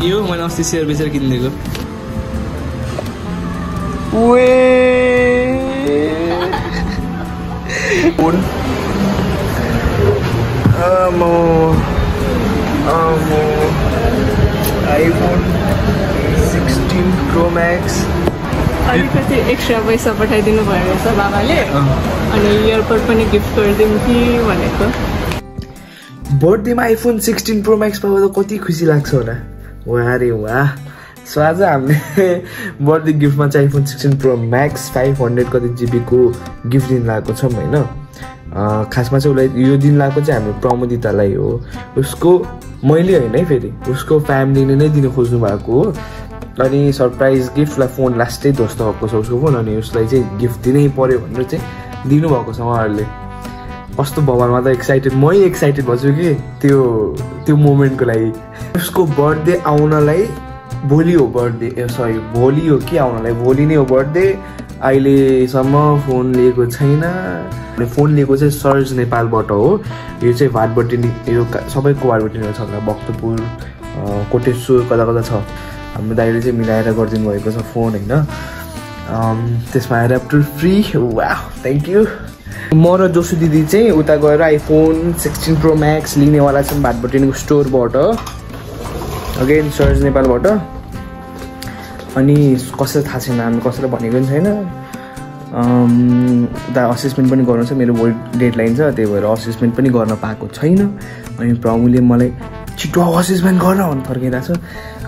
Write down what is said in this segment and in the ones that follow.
यो मैले अस्ति सेयर बेचेर किनिदिएको फोन iPhone 16 Pro Max अलिकति एक्स्ट्रा पैसा पठाइदिनु भयो रहेछ बाबाले अनि इयरपोर्ट पनि गिफ्ट गरिदिउँ कि भनेको बर्थडेमा iPhone 16 Pro Max पाउँदा कति खुसी लाग्छ होला वाह रे वाह सो आज हामीले बर्थडे गिफ्टमा चाहिँ iPhone 16 Pro Max 500 कति GB को गिफ्ट दिन लागेको छौँ हैन खासमा चाहिँ उसलाई यो दिन लागेको चाहिँ हाम्रो प्रमोदितालाई हो उसको मैले हैन है फेरि उसको फ्यामिलीले नै दिन खोज्नु भएको हो अनि सरप्राइज गिफ्टलाई फोन लास्टै ध्वस्त भएको छ उसको फोन अनि उसलाई चाहिँ गिफ्ट दिनै पर्यो भनेर चाहिँ दिनुभएको छ उहाँहरूले कस्तो भवनमा त एक्साइटेड मै एक्साइटेड भन्छु कि त्यो मोमेन्टको लागि उसको बर्थडे आउनलाई भोलि हो बर्थडे सरी भोलि हो कि आउनलाई भोलि नै हो बर्थडे अहिलेसम्म फोन लिएको छैन फोन लिएको चाहिँ सर्ज नेपालबाट हो यो चाहिँ भाटबट्टी यो सबैको भाटबट्टी छ भक्तपुर कोटेश्वर कता कता छ हाम्रो दाइले चाहिँ मिलाएर गरिदिनु भएको छ फोन हैन त्यसमा एडाप्टर फ्री वाह थ्याङ्क यू म र जोसु दिदी चाहिँ उता गएर iPhone 16 Pro Max लिनेवाला छौँ भाटबट्टीको स्टोरबाट अगेन सर्ज नेपालबाट अनि कसैलाई थाहा छैन हामी कसैलाई भनेको पनि छैन उता असेसमेन्ट पनि गर्नु छ मेरो भोलि डेडलाइन छ त्यही भएर असेसमेन्ट पनि गर्न पाएको छैन अनि प्रभुले मलाई छिटो असेसमेन्ट गर्न भन्नु फर्किरहेको छ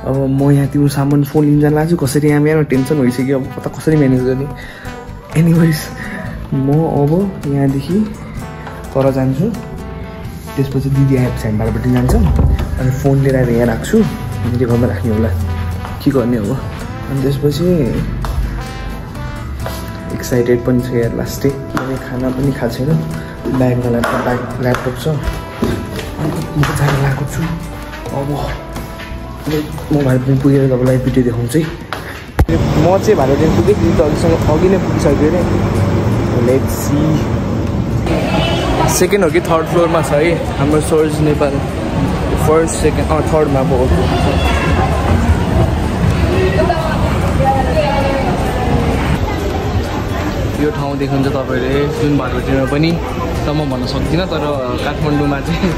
अब म यहाँ त्यो सामान फोन लिन जान लाग्छु कसरी यहाँ मेरो टेन्सन भइसक्यो अब कता कसरी म्यानेज गर्ने एनिवेज म अब यहाँदेखि तर जान्छु त्यसपछि दिदी आएपछि हामी बाहिरपट्टि जान्छौँ अनि फोन लिएर आएर यहाँ राख्छु मेरो घरमा राख्ने होला के गर्ने अब अनि त्यसपछि एक्साइटेड पनि छु यार लास्टै अनि खाना पनि खाएको छैन ब्यागमा ल्यापटप छ म जान लागेको छु अब म भाइपट्टि पुगेर तपाईँलाई भिडियो देखाउँछु है म चाहिँ भाइपट्टि पुगेँ दिदी त अघि नै पुगिसक्यो अरे लेट्स सी सेकेन्ड हो कि थर्ड फ्लोरमा छ है हाम्रो सर्ज नेपाल फर्स्ट सेकेन्ड थर्डमा भयो यो ठाउँ देख्नुहुन्छ तपाईँले जुन भाटबट्टीमा पनि त म भन्न सक्दिनँ तर काठमाडौँमा चाहिँ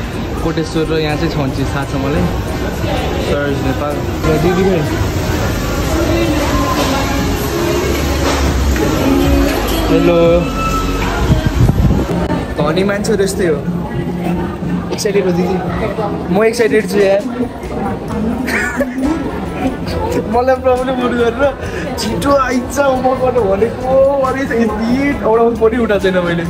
कोटेश्वर र यहाँ चाहिँ छ भने चाहिँ थाहा छ मलाई सर्ज नेपाल दिदी हेलो धनी मान्छेहरू यस्तै हो एक्साइटेड हो दिदी म एक्साइटेड छु यार मलाई प्रब्लम मुड गरेर छिटो आइन्छ उमाबाट भनेको अरे एउटा पनि उठाएको छैन मैले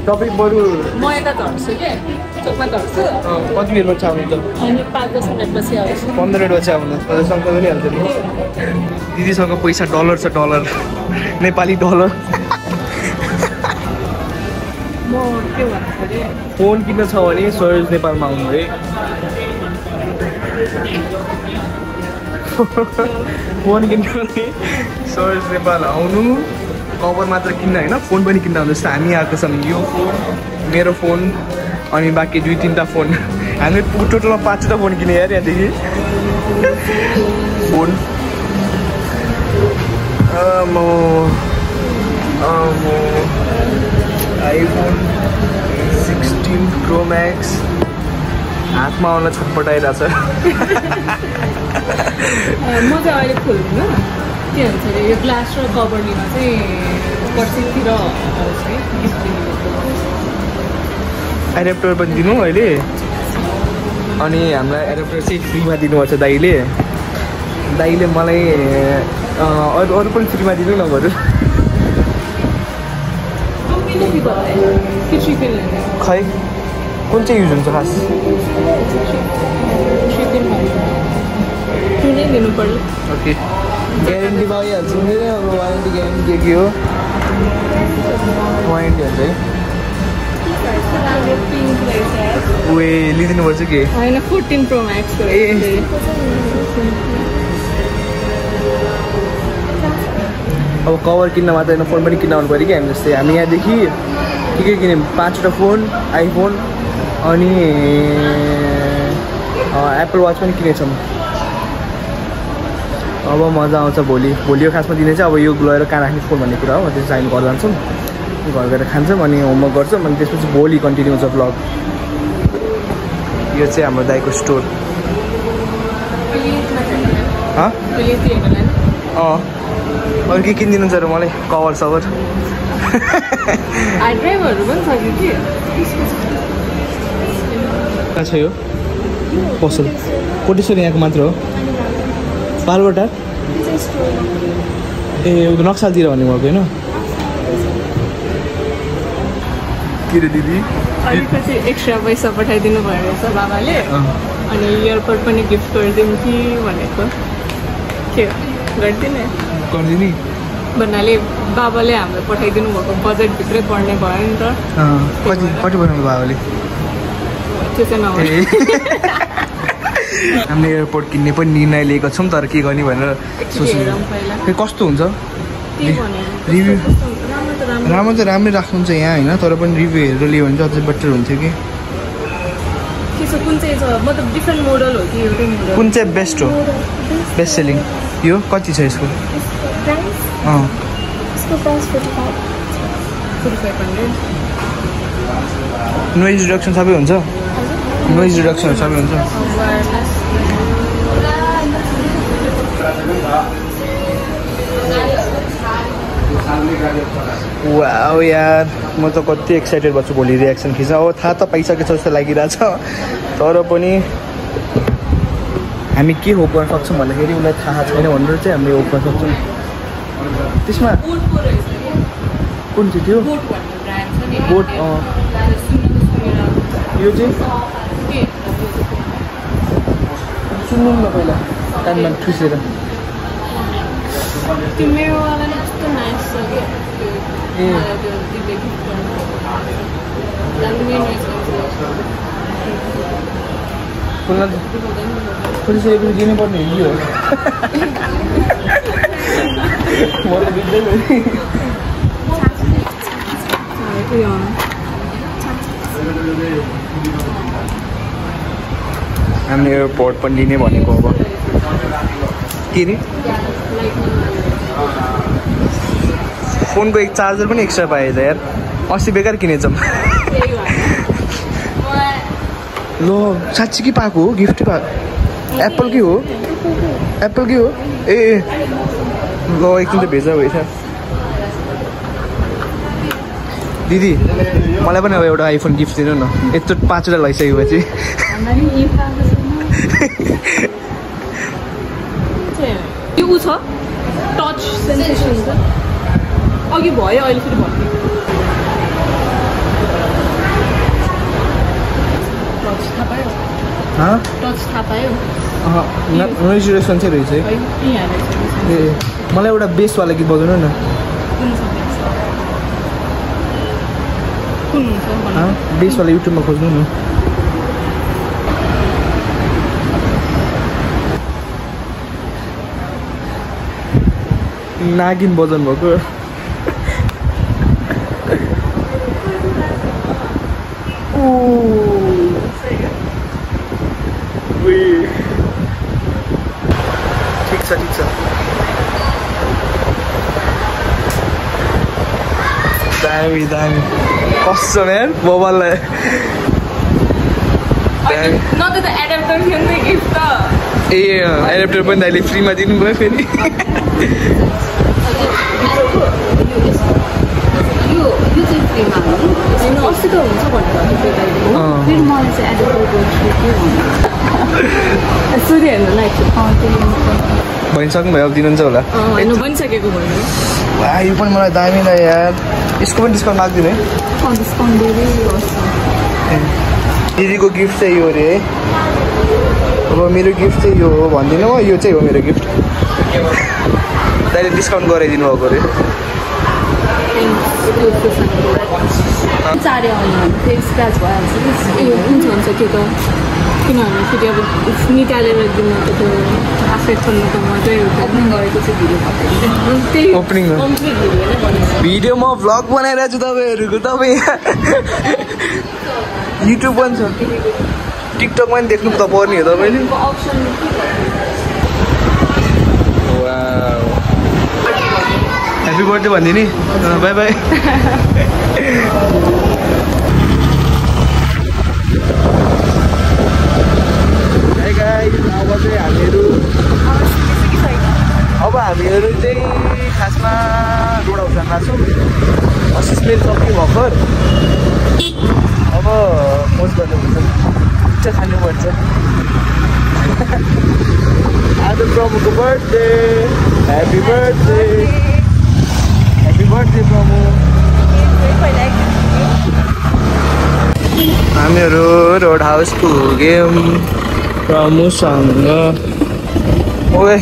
तपाईँ बरु म यता झर्छु के चोकमा झर्छु कति बेर बच्चा आउनु त अनि 5-10 मिनटपछि आउँछु 15 मिनट बच्चा आउनु सँगै पनि हाल्छ नि दिदीसँग पैसा डलर छ डलर नेपाली डलर म के भन्छु रे फोन किन्न छ भने सर्ज नेपालमा आउनु है फोन किन्न भने सर्ज नेपाल आउनु कभर मात्र किन्न हैन फोन पनि किन्न आउनु जस्तो हामी आएको छौँ यो फोन मेरो फोन अनि बाँकी 2-3टा फोन हामी टोटलमा 5टा फोन किने यार यहाँदेखि फोन iPhone 16 Pro Max हातमा आउन छटपटाइरहेछ म चाहिँ अहिले खोल्दिनँ के भन्छ अरे यो ग्लास र कभर लिन चाहिँ पर्सितिर आउँछ है गिफ्ट दिनुको एडाप्टर पनि दिनु अहिले अनि हामीलाई एडाप्टर चाहिँ फ्रीमा दिनुपर्छ दाइले मलाई अरू पनि फ्रीमा दिनु न बरु खै कुन चाहिँ युज हुन्छ खास ओके ग्यारेन्टी भइहाल्छ नि अब वारेन्टी ग्यारेन्टी के हो वारेन्टी हुन्छ है उयो लिइदिनुपर्छ के होइन 14 Pro Max अब कभर किन्न मात्र होइन फोन पनि किन्न आउनु पऱ्यो कि हामी जस्तै हामी यहाँदेखि के किन्यौँ 5वटा फोन आइफोन अनि एप्पल वाच पनि किनेछौँ अब मजा आउँछ भोलि खासमा दिने चाहिँ अब यो गएर कहाँ राख्ने फोन भन्ने कुरा हो त्यसपछि हामी घर जान्छौँ घर गएर खान्छौँ अनि होमवर्क गर्छौँ अनि त्यसपछि भोलि कन्टिन्यू हुन्छ ब्लग यो चाहिँ हाम्रो दाइको स्टोर अरू के किनिदिनुहुन्छ र मलाई कभर सभर कहाँ छ यो पसल कोटेश्वर यहाँको मात्र हो बालबटा ए नक्सालतिर भन्ने भएको होइन के रे दिदी अलिकति एक्स्ट्रा पैसा पठाइदिनु भयो रहेछ बाबाले अनि इयरपोर्ट पनि गिफ्ट गरिदिउँ कि भनेको के गरिदिने भन्नाले बाबाले हामीलाई पठाइदिनु भएको बजेटभित्रै पर्ने भयो नि त कति पठाउनु बाबाले त्यो चाहिँ नहो हामीले एयरपोर्ट किन्ने पनि निर्णय लिएको छौँ तर के गर्ने भनेर सोच्नु कस्तो हुन्छ रिभ्यू राम्रो त राम्रै राख्नुहुन्छ यहाँ होइन तर पनि रिभ्यू हेरेर लियो भने चाहिँ अझै बेटर हुन्थ्यो कि कुन चाहिँ बेस्ट हो बेस्ट सेलिङ यो कति छ यसको नोइज रिडक्सन सबै हुन्छ नोइज रिडक्सनहरू सबै हुन्छ वाउ यार म त कति एक्साइटेड भएको छु भोलि रियाक्सन खिच्न अब थाहा त पाइसकेको छ जस्तो लागिरहेछ तर पनि हामी के होप गर्न सक्छौँ भन्दाखेरि उसलाई थाहा छैन भनेर चाहिँ हामीले होप गर्न सक्छौँ त्यसमा कुन चाहिँ त्यो बोट यो चाहिँ सुन्नु न पहिला कानमा ठुसेर खोलिसकेपछि दिनुपर्ने हो म त बित्दैन हामीले एयरपोर्ट पनि लिने भनेको अब के अरे फोनको एक चार्जर पनि एक्स्ट्रा पाएछ यार अस्ति बेकार किनेछौँ ल साँच्ची कि पाएको हो गिफ्ट पाएको एप्पल के हो एप्पल के हो ए ल एकछिन त भेजा भएछ दिदी मलाई पनि अब एउटा आइफोन गिफ्ट दिनु न यत्रो 5वटा लैसकेपछि यो छ टच सेन्सेसन छ अघि भयो अहिले फेरि भयो टच थाहा पायो टच थाहा पायो नोइज रिडक्सन चाहिँ रहेछ है ए मलाई एउटा बेसवाला गीत बजाउनु न बेसवाला युट्युबमा खोज्नु न नागिन बजाउनु भएको ठिक छ दामी दामी कस्तो यार मोबाइललाई ए एडाप्टर पनि अहिले फ्रीमा दिनुभयो फेरि भनिसक्नु भयो अब दिनुहुन्छ होला भनिसकेको भयो यो पनि मलाई दामी लाग्यो यार यसको पनि डिस्काउन्ट माग्दिनु है दिदीको गिफ्ट चाहिँ यो अरे है अब मेरो गिफ्ट चाहिँ यो हो भनिदिनु हो यो चाहिँ हो मेरो गिफ्ट दाइले डिस्काउन्ट गराइदिनु भएको अरे हुन्छ त्यो त किनभने फेरि अब निकालेर दिनु त त्यो आफै चाहिँ खोल्नु त मजै ओपनिङ गरेको चाहिँ भिडियो पठाइदिनु ओपनिङ भिडियो म भ्लग बनाइरहेको छु तपाईँहरूको तपाईँ युट्युब पनि छ टिकटकमा पनि देख्नु त पर्ने हो तपाईँले ह्याप्पी बर्थडे भनिदिनु नि बाई बाई अब हामीहरू चाहिँ खासमा रोड हाउसमा छौँ 80 मिनट सक्यो भर्खर अब मोज गर्नु हुन्छ पिज्जा खानुपर्छ आज प्रभुको बर्थडे ह्याप्पी बर्थडे प्रभु हामीहरू रोड हाउस पुग्यौँ प्रमुसँग ओए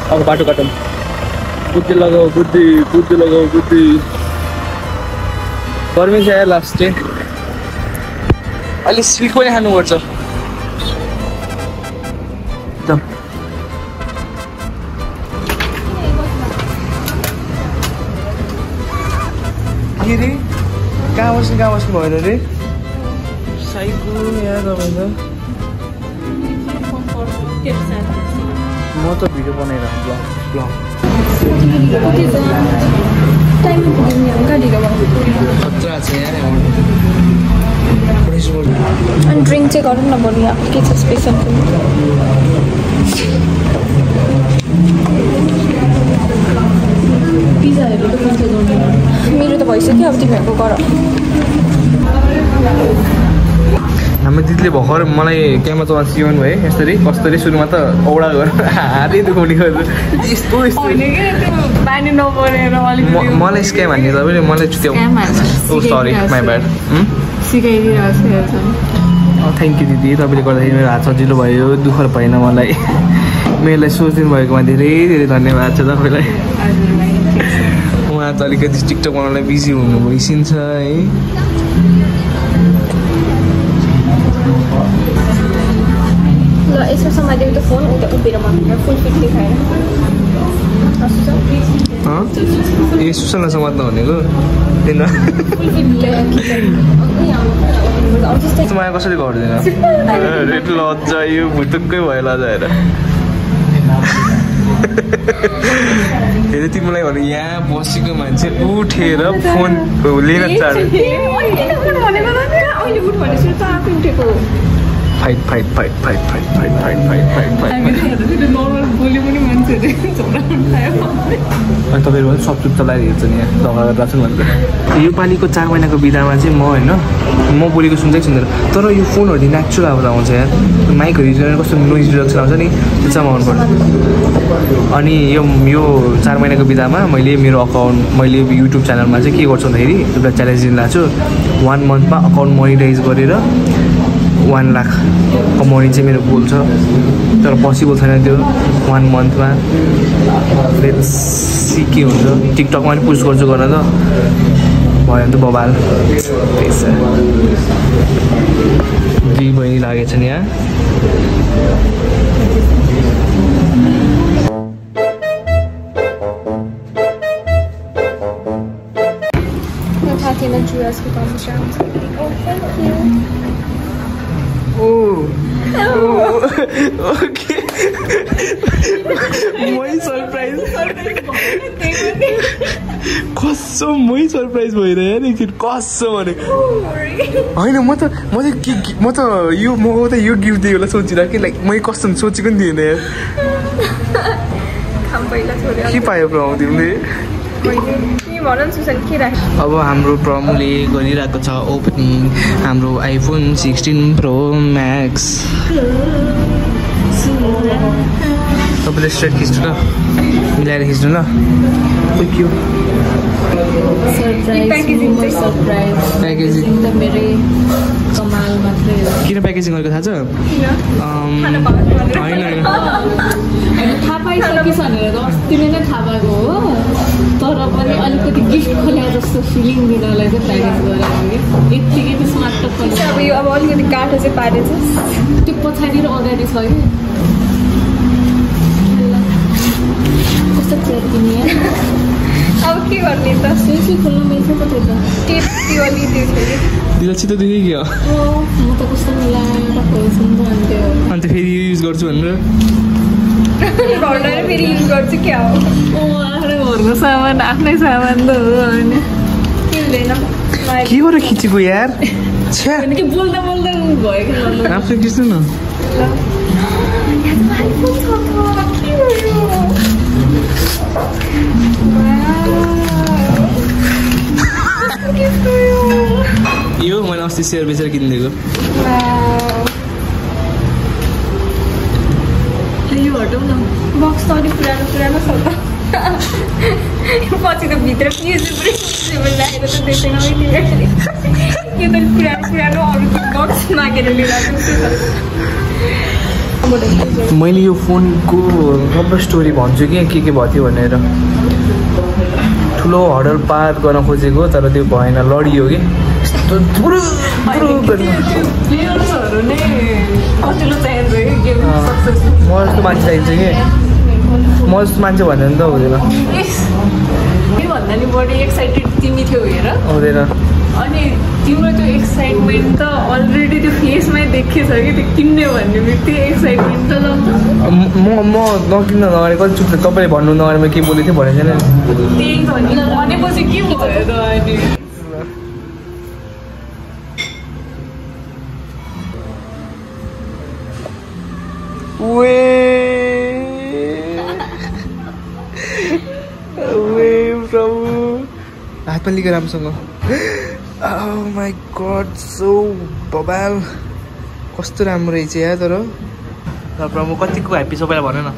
अब बाटो काटौँ बुद्धि लगाऊ बुद्धि लगाऊ बुद्धि गर्मी छ यार लास्ट चाहिँ अलि स्लिक पनि खानुपर्छ के रे कहाँ बस्नु भएन रे साइको यहाँ तपाईँ म त भिडियो बनाइरहेको ब्लग खतरा छ यार अनि ड्रिङ्क चाहिँ गरौँ न बरु यहाँ के छ स्पेसल पिज्जाहरू त मेरो त भइसक्यो अब तिमीहरूको गर हाम्रो दिदीले भर्खर मलाई क्यामेरा सिकाउनु भयो यसरी कसरी सुरुमा त औडा गरेर हातै दुखाउने गर्छ यस्तो मलाई स्क्याम हान्ने तपाईँले मलाई oh sorry my bad thank you दिदी तपाईँले गर्दाखेरि मेरो हात सजिलो भयो दुःख भएन मलाई मेरोलाई सोचिदिनु भएकोमा धेरै धेरै धन्यवाद छ तपाईँलाई उहाँ त अलिकति टिकटक बनाउनलाई बिजी हुनु भइसिन्छ है ल यसो समाइदिएको त फोन उता उभिएर भन्नु फुल फिट देखाएर ए सुसना समात्न भनेको माया कसरी गर्दैन लज्जा यो भुतुक्कै भयो लजाएर हेरे तिमीलाई भने यहाँ बसेको मान्छे उठेर फोन लिएर चाँडो फाइट अनि तपाईँहरू पनि सब चुप्त लगाइदिन्छ नि यहाँ झगडा गरेर छु भनेर यो पालिको 4 महिनाको बिदामा चाहिँ म होइन म बोलेको सुन्दै सुन्दैन तर यो फोनहरू नेचुरल आएर आउँछ यार माइकहरू युज गरेर कस्तो नोइज रिडक्सन आउँछ नि त्यो चाहिँ आउनु पर्छ अनि यो 4 महिनाको बिदामा मैले मेरो अकाउन्ट मैले युट्युब च्यानलमा चाहिँ के गर्छु भन्दाखेरि एउटा च्यालेन्ज लिन लाग्छु 1 मन्थमा अकाउन्ट मोनिटाइज गरेर 1 लाख कमाउने चाहिँ मेरो गोल छ तर पोसिबल छैन त्यो 1 मन्थमा लेट्स सी के हुन्छ टिकटकमा पनि पुस्ट गर्छु गर्न त भयो भने त बबाल पैसा दुई बहिनी लागेछन् यहाँ ओके मै सरप्राइज कसम मै सरप्राइज भइरह्यो नि कसम भनेको होइन म त यो गिफ्ट दियो होला सोचिरहेको कि लाइक मैले कसम सोचेको नि थिएन यार के पायो प्रभु तिमीले अब हाम्रो प्रमुले गरिरहेको छ ओपनिङ हाम्रो आइफोन 16 प्रो म्याक्स तपाईँले स्ट्रेट खिच्नु ल मिलाएर खिच्नु ल किन प्याकेजिङ गरेको थाहा छ थाहा पाइसकिस् भनेर अस्ति नै थाहा भएको हो तर कस्तो फिलिङ दिनलाई चाहिँ प्र्याक्टिस गरेर कि यत्तिकै त्यसमा अब यो अब अलिकति काठो चाहिँ पारेछ त्यो पछाडि र अगाडि छ कि कस्तो च्यातिनी अब के गर्ने त सेसी खोल्नु मिल्छ कतै त टेप त्यो अलि त्यो दिल छिटो दुखी के हो म त कस्तो मिलाएर पठाउँछु भन्थ्यो अन्त फेरि युज गर्छु भनेर घरलाई फेरि युज गर्छु क्या हो आफ्नो घरको सामान आफ्नै सामान त हो होइन किन्दैन के गरेर खिचेको यार कि बोल्दा बोल्दा भयो कि आफ्नो खिच्नु न यो मैले अस्ति सेयर बेचेर किनिदिएको यो हटाउ न बक्स त अलिक पुरानो पुरानो छ त पछि त भित्र पिएचेबल राखेर त देख्दैन यो त पुरानो पुरानो अरू बक्स मागेर लिएर मैले यो फोनको रबर स्टोरी भन्छु कि के भयो थियो भनेर ठुलो हडल पार गर्न खोजेको तर त्यो भएन लडियो कि प्लेयर्सहरू नै कतिलो चाहिन्छ कि गेम म जस्तो मान्छे चाहिन्छ कि म जस्तो मान्छे भन्यो भने त हुँदैन त्योभन्दा नि बढी एक्साइटेड तिमी थियो हेर हुँदैन अनि तिम्रो त्यो एक्साइटमेन्ट त अलरेडी त्यो फेसमै देखिएछ कि त्यो किन्ने भन्ने बित्तिकै एक्साइटमेन्ट त म नकिन्न नगरे कति चुप तपाईँले भन्नु नगरे मैले के बोलेको थिएँ भनेको छैन त्यही त नि भनेपछि के भयो त अहिले प्रभु हातमा लिएको राम्रोसँग Oh my god, so बबाल कस्तो राम्रो रहेछ यार तर प्रभु कतिको ह्याप्पी सबैलाई भन न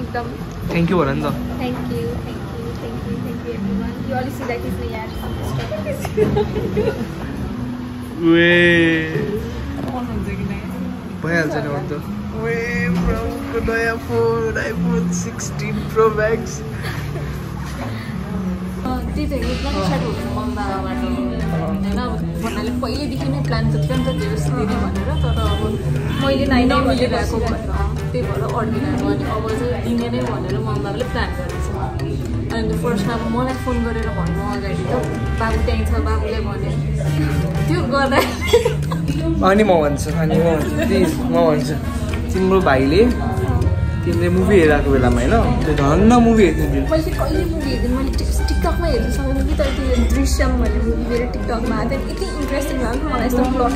एकदम थ्याङ्क यू भन नि त थ्याङ्क यू एभ्रिवान यो अलि सिधा खिच्नु यार भइहाल्छ नि अन्त प्रभुको नयाँ फोन आइफोन 16 Pro Max त्यही त एकदम साह्रो हुन्छ मम्बाबाट होइन अब भन्नाले पहिल्यैदेखि नै प्लान त थियो नि त जेरोस दिने भनेर तर अब मैले नमिलिरहेको भनेर त्यही भएर अड्किरहेको अनि अब चाहिँ दिने नै भनेर मम्बाले प्लान गरेको छ अनि फर्स्टमा अब मलाई फोन गरेर भन्नु अगाडि त बाबु त्यहीँ छ बाबुले भने त्यो गर्दा अनि म भन्छु प्लिज म भन्छु तिम्रो भाइले तिमीले मुभी हेरेको बेलामा होइन त्यो धन्न मुभी हेर्दिन्थ्यो मैले कहिले मुभी हेर्दिनँ मैले टिकटकमा हेर्नु सक्दैन कि तर त्यो दृश्यम भन्ने मुभी मेरो टिकटकमा त्यहाँदेखि यति इन्ट्रेस्टिङ लाग्यो मलाई यस्तो प्लट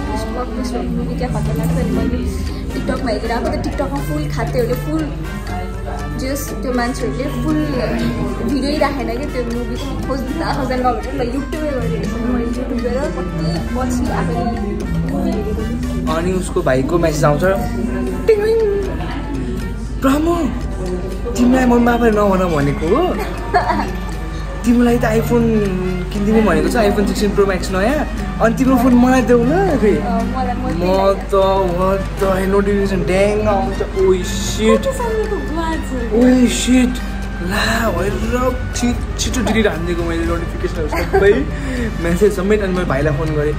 ट्विस्ट मुभी क्या खतरा लाग्छ अनि मैले टिकटकमा हेरेर अब त टिकटकमा फुल खातेहरूले फुल जस त्यो मान्छेहरूले फुल भिडियो राखेन कि त्यो मुभी खोज्दा नभएर ल युट्युबै गरेर हेर्छु मैले युट्युब गएर कति पछि आफैले अनि उसको भाइको मेसेज आउँछ प्रमो तिमीलाई मम्मी बाबाले नभन भनेको हो तिमीलाई त आइफोन किनिदिने भनेको छ आइफोन 16 Pro Max नयाँ अनि तिम्रो फोन मलाई देऊ ल रे म त नोटिफिकेसन ड्याङ आउँछ ओ सिट ला भएर छिटो डिलिट हानिदिएको मैले नोटिफिकेसनहरू सबै मेसेज समेत अनि मैले भाइलाई फोन गरेँ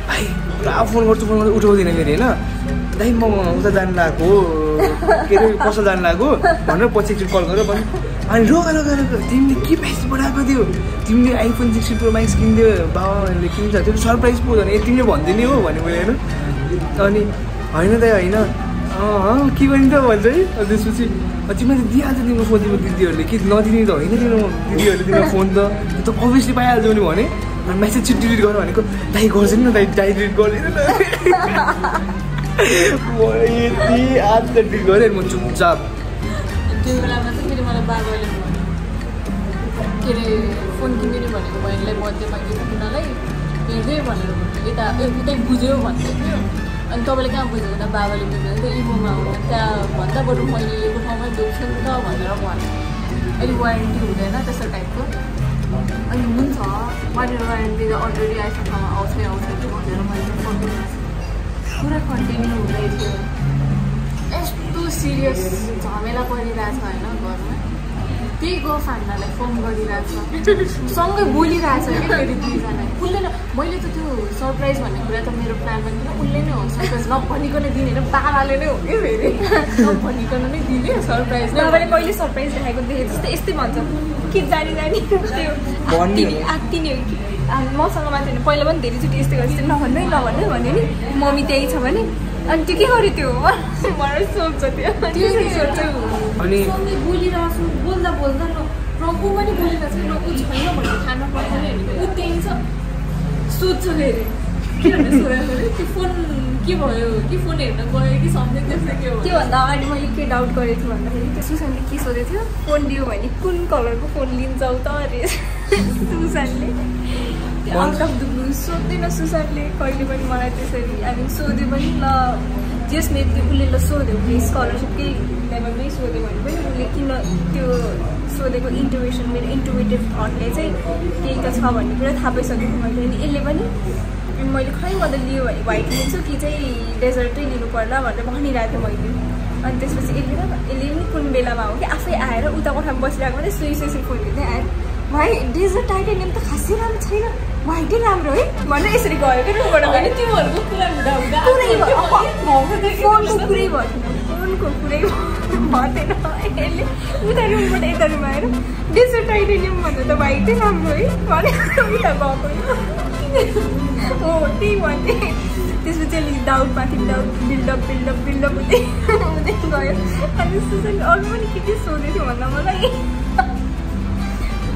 भाइ पुरा फोन गर्छु उठाउँदिनँ फेरि होइन दाइ म उता जानु लागेको के अरे पसल जानु लागेको भनेर पछि एकचोटि कल गरेर भन्नु अनि रोग तिमीले के प्राइस बढाएको थियो तिमीले आइफोन 16 Pro Max किनिदियो बाबाले किन्छ त्यो सरप्राइज पो भने तिमीले भनिदिने हो भने मैले होइन अनि होइन दाइ होइन के गरिन्छ भन्छ है त्यसपछि तिमीले दिइहाल्छ तिम्रो फोन तिम्रो दिदीहरूले कि नदिने त होइन तिम्रो दिदीहरूले तिम्रो फोन त अभियसली पाइहाल्छ नि भने अनि मेसेज छिट डिलिट गर भनेको दाइ गर्छ नि दाइ डिलिट गरिदिनु म यति आज डिलिट गरेँ म चुपचाप त्यो बेलामा चाहिँ फेरि मलाई बाबाले के अरे फोन किनिदिनु भनेको बहिनीलाई बर्थडेमा गिफ्ट किन्नलाई हेर्दै भनेर भन्थ्यो यता उतै बुझ्यो भन्दै थियो अनि तपाईँले कहाँ बुझेको त बाबाले बुझ्दैन त इभोमा हो त्यहाँ भन्दा बरु मैले यो ठाउँमै देख्छु नि त भनेर भने अहिले वारेन्टी हुँदैन त्यस्तो टाइपको अनि हुन्छ वारेन्टी त अलरेडी आइफोन ठाउँमा आउँछै भनेर मैले पुरा कन्टिन्यू हुँदै थियो यस्तो सिरियस झमेला परिरहेछ होइन घरमा त्यही गर्लफ्रेन्डलाई फोन गरिरहेछ सँगै बोलिरहेछ कि फेरि दुईजना उसले न मैले त त्यो सरप्राइज भन्ने कुरा त मेरो प्लानमा थिएन उसले नै हो सरप्राइज नभनिकन दिने होइन बाबाले नै हो कि फेरि नभनिकन नै दिने सरप्राइज बाबाले कहिले सरप्राइज देखाएको देखेँ जस्तै यस्तै भन्छ कि जानी त्यो आत्तिने हो कि मसँग मात्रै होइन पहिला पनि धेरैचोटि यस्तै गर्छ नभन्दै भन्यो नि मम्मी त्यही छ भने अनि त्यो के गर्यो त्यो मलाई सोध्छ त्यो सोध्छ अनि सँगै बोलिरहेछु बोल्दा बोल्दा न रम्पू पनि बोलिरहेको छ न ऊ छैन भनेर खाना पर्दैन भनेको ऊ त्यही छ सोध्छ फेरि किनभने सोधेको त्यो फोन के भयो कि फोन हेर्न गयो कि सम्झे त्यस्तो के हो त्योभन्दा अगाडि मैले के डाउट गरेको थिएँ भन्दाखेरि त्यो सुसानले के सोधेको थियो फोन दियो भने कुन कलरको फोन लिन्छौ त अरे सुसानले आउट अफ द ब्लू सोध्दैन सुसानले कहिले पनि मलाई त्यसरी हामी सोध्यो पनि ल जस मेबी उसले ल सोध्यो भने स्कलरसिपकै लेभलमै सोध्यो भने पनि उसले किन त्यो सोधेको इन्टुवेसन मेरो इन्टुवेटिभ थटले चाहिँ केही त छ भन्ने कुरा थाहा पाइसकेको मैले अनि यसले पनि मैले खै म त लियो भने व्हाइट लिन्छु कि चाहिँ डेजर्टै लिनु पर्ला भनेर भनिरहेको थिएँ मैले अनि त्यसपछि यसले पनि कुन बेलामा हो कि आफै आएर उता कोठामा बसिरहेको मात्रै सुई फोन लिँदै आएर भाइ डेजर्ट टाइटेनियम त खासै राम्रो छैन व्हाइटै राम्रो है भनेर यसरी गयो कि रुमबाट गयो तिमीहरूको कुरा हुँदा फोनको कुरै भएन फोनको कुरै भएन यसले उता रुमबाट यता रुम आएर डेजर्ट टाइटेनियम भन्दा त व्हाइटै राम्रो है भनेर उता गएको हो त्यही भन्थे त्यसपछि अलिक डाउटमाथि डाउट बिल्डअप हुँदै गयो अनि सुसानले अरू पनि के सोधेको थियो भन्दा मलाई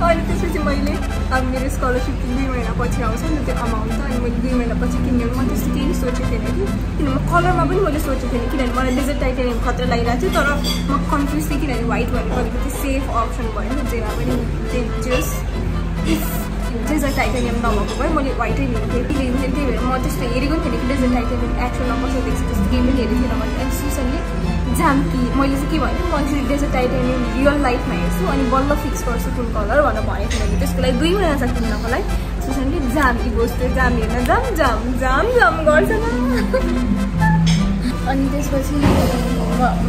अनि त्यसपछि मैले अब मेरो स्कलरसिप 2 महिनापछि आउँछ नि त्यो अमाउन्ट अनि मैले 2 महिनापछि किन्ने म त्यस्तो केही सोचेको थिएन कि किनभने कलरमा पनि मैले सोचेको थिएन किनभने मलाई डेजर्ट टाइटेनियम खतरा लागिरहेको थियो तर म कन्फ्युज थिएँ किनभने व्हाइट भनेको अलिकति सेफ अप्सन भयो नि जेमा पनि जस्ट इफ डेजर्ट टाइटेनियम नभएको भए मैले व्हाइटै लिन्थेँ कि लिन्थेँ त्यही भएर म त्यस्तो हेरेको थिएन कि डेजर्ट टाइटेनियम एक्चुअलमा कस्तो देख्छ त्यस्तो केही पनि हेरेको थिएन भने अनि सुसानले जाम कि मैले चाहिँ के भने म चाहिँ डेजर्ट टाइटेनियम रियल लाइफमा हेर्छु अनि बल्ल फिक्स गर्छु कुन कलर भनेर भनेको थिएँ मैले त्यसको लागि 2 महिना छ किन्नको लागि सुसानले जाम इगोस् त्यो जाम हेर्न जाम गर्छ न अनि त्यसपछि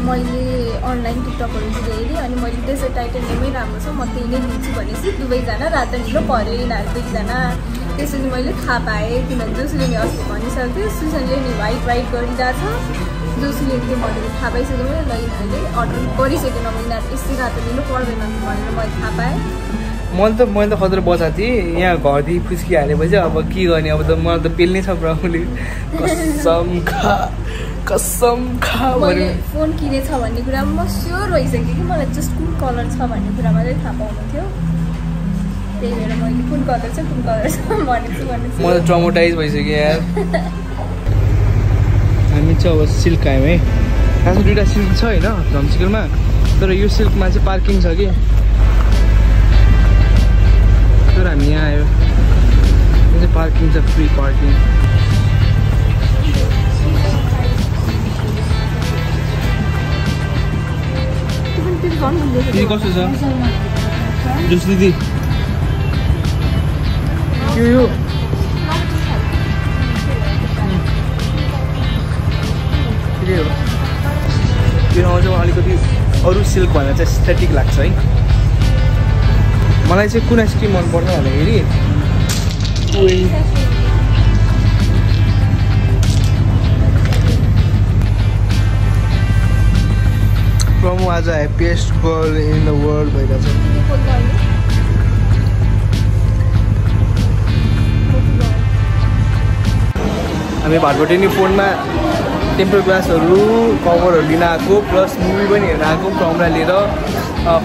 मैले अनलाइन टिकटकहरू चाहिँ हेरेँ अनि मैले डेजर्ट टाइटेनियमै राम्रो छ म त्यही नै लिन्छु भनेपछि दुवैजना रातो निलो पऱ्यो यिनीहरू दुईजना त्यसपछि मैले थाहा पाएँ किनभने जोसुले नि अस्ति भनिसक्यो सुसानले नि व्हाइट गरिरहेछ जोसुले त्यो भनेर थाहा पाइसक्यो मैले ल यिनीहरूले अर्डर गरिसकेन म यिनीहरू यस्तै रातो निलो पर्दैन भनेर मैले थाहा पाएँ मैले त खतरा बचाएको थिएँ यहाँ घरदेखि फुस्किहालेपछि अब के गर्ने अब त मलाई त पेल्नै छ ब्राउनले कसम खा मैले फोन किनेछ भन्ने कुरामा म स्योर भइसकेँ कि मलाई जस्ट कुन कलर छ भन्ने कुरामा चाहिँ थाहा पाउनु थियो त्यही भएर मैले कुन कलर छ भनेको म त ट्रमोटाइज भइसक्यो यार हामी चाहिँ अब सिल्क आयौँ है खासमा 2टा सिल्क छ होइन ड्रमसिकलमा तर यो सिल्कमा चाहिँ पार्किङ छ कि तर हामी यहाँ आयो यो चाहिँ पार्किङ छ फ्री पार्किङ कस्तो छ जोस दिदी यो यो ठाउँ चाहिँ अलिकति अरू सिल्क भन्दा चाहिँ एस्थेटिक लाग्छ है मलाई चाहिँ कुन आइसक्रिम मनपर्छ भन्दाखेरि प्रमो आज happiest girl in the world भइरहेछ हामी भाटभटेनी फोनमा टेम्पर ग्लासहरू कभरहरू लिन आएको प्लस मुभी पनि हेर्न आएको प्रमलाई लिएर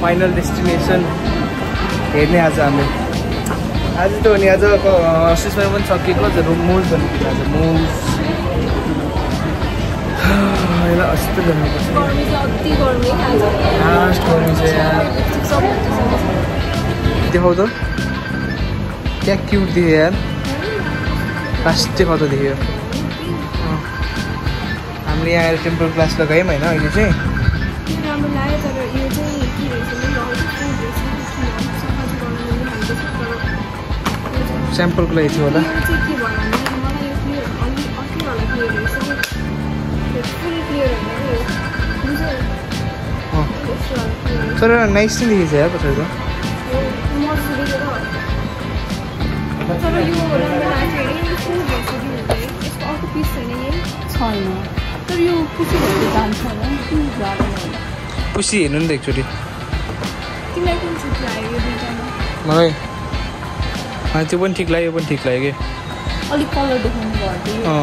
फाइनल डेस्टिनेसन हेर्ने आज हामी आज त भने आज सिस्टम पनि सकिएको मोज भन्ने आज मोज अस्ति गर्नुपर्छ लास्ट गर्नु छ यार देखाउ त क्या क्युट देख्यो यार लास्टै कता देख्यो हामीले यहाँ आएर टेम्पर ग्लास लगायौँ होइन अहिले चाहिँ स्याम्पलको लागि थियो होला तर नाइस नै देखिन्छ यार पछाडि त तर यो राम्रो लाग्यो छैन तर यो खुसी भएर जान्छ होला खुसी हेर्नु नि त एकचोटि तिमीलाई कुन ठिक लाग्यो यो दुईटामा मलाई त्यो पनि ठिक लाग्यो यो पनि ठिक लाग्यो कि अलिक कलर देखाउनु भयो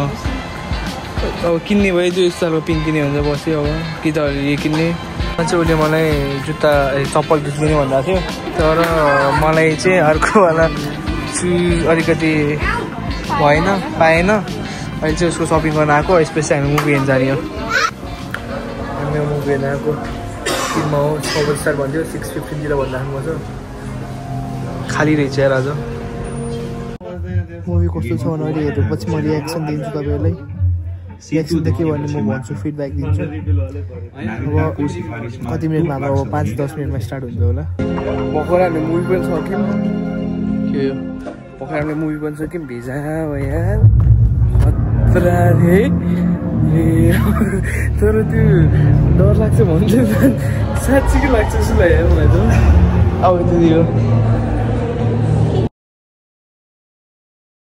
अब किन्ने भयो त्यो स्टाइलको पिङ्क किन्ने हुन्छ बस्यो अब कि त यो किन्ने चाहिँ उसले मलाई जुत्ता चप्पल जुत्ता किन्ने भन्दा थियो तर मलाई चाहिँ अर्कोवाला अलिकति भएन पाएन अहिले चाहिँ उसको सपिङ गर्न आएको स्पेसली हामी मुभी हेर्न जाने हो हामी मुभी हेर्न आएको फिल्ममा हो 6 स्टार भन्थ्यो 6:15 भन्दा म खाली रहेछ यार आज मुभी कस्तो छ भने अहिले हेरेपछि म रियाक्सन दिन्छु तपाईँहरूलाई रियाक्सन त के भन्ने म भन्छु फिडब्याक दिन्छु अब कति मिनटमा अब 5-10 मिनटमा स्टार्ट हुन्छ होला भर्खर हामीले मुभी पनि सक्यौँ के हो भर्खर हामीले मुभी पनि सक्यौँ भिजा यार खतरा रे तर त्यो डर लाग्छ भन्छ साँच्चीकै लाग्छ जस्तो लाग्यो मलाई त अब त्यो